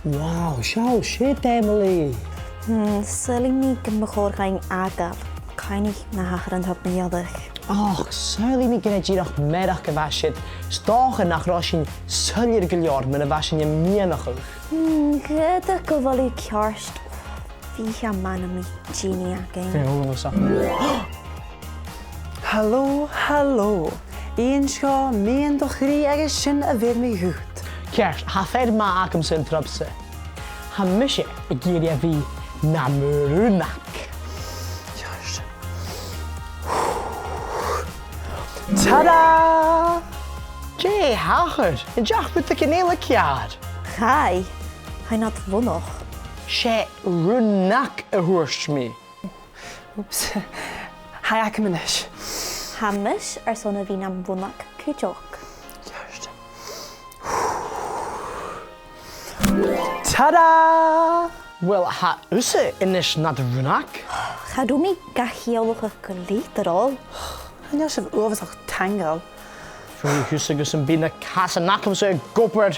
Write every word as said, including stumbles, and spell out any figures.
Wow, seall siud, Emily! Hmm, saoilidh mi gum bu chòir dhuinn fhàgail. Cuimhnich na thachair an toiseach na dhealbh. Och, saoilidh mi gun e dìreach mearachd a bha siud. 'S dòcha nach robh sinn soilleir gu leòr mura bha sinn a' miannachadh. Hmm, dh'fhaodadh gu bheil thu ceart. Bhiodh e math nam biodh daoine againn. Feumaidh mi seo. Halò, halò. Innis dhomh meadhan do chridhe agus sin a bheir mi dhut. Ceart, tha fear math agamsa an turas-sa. Tha mise ag iarraidh a bhith nam rùnag. Ceart. Ta-da! Dè thachair? An deach rudeigin eile ceàrr? Chaidh. Tha thu nad rùnag. 'S e rùnag a thuirt mi. Oops. Tha e agam a-nis. Tha mise airson a bhith nam rùnag cuideachd. Ceart. Ta-da! Uill, tha thusa a-nis nad rùnag. Cha robh mi ga chiallachadh gu lèir, a Dhòmhnaill. Chan eil sibh uabhasach taingeil. Fuirich thusa gus am bi na casan agamsa ag obair.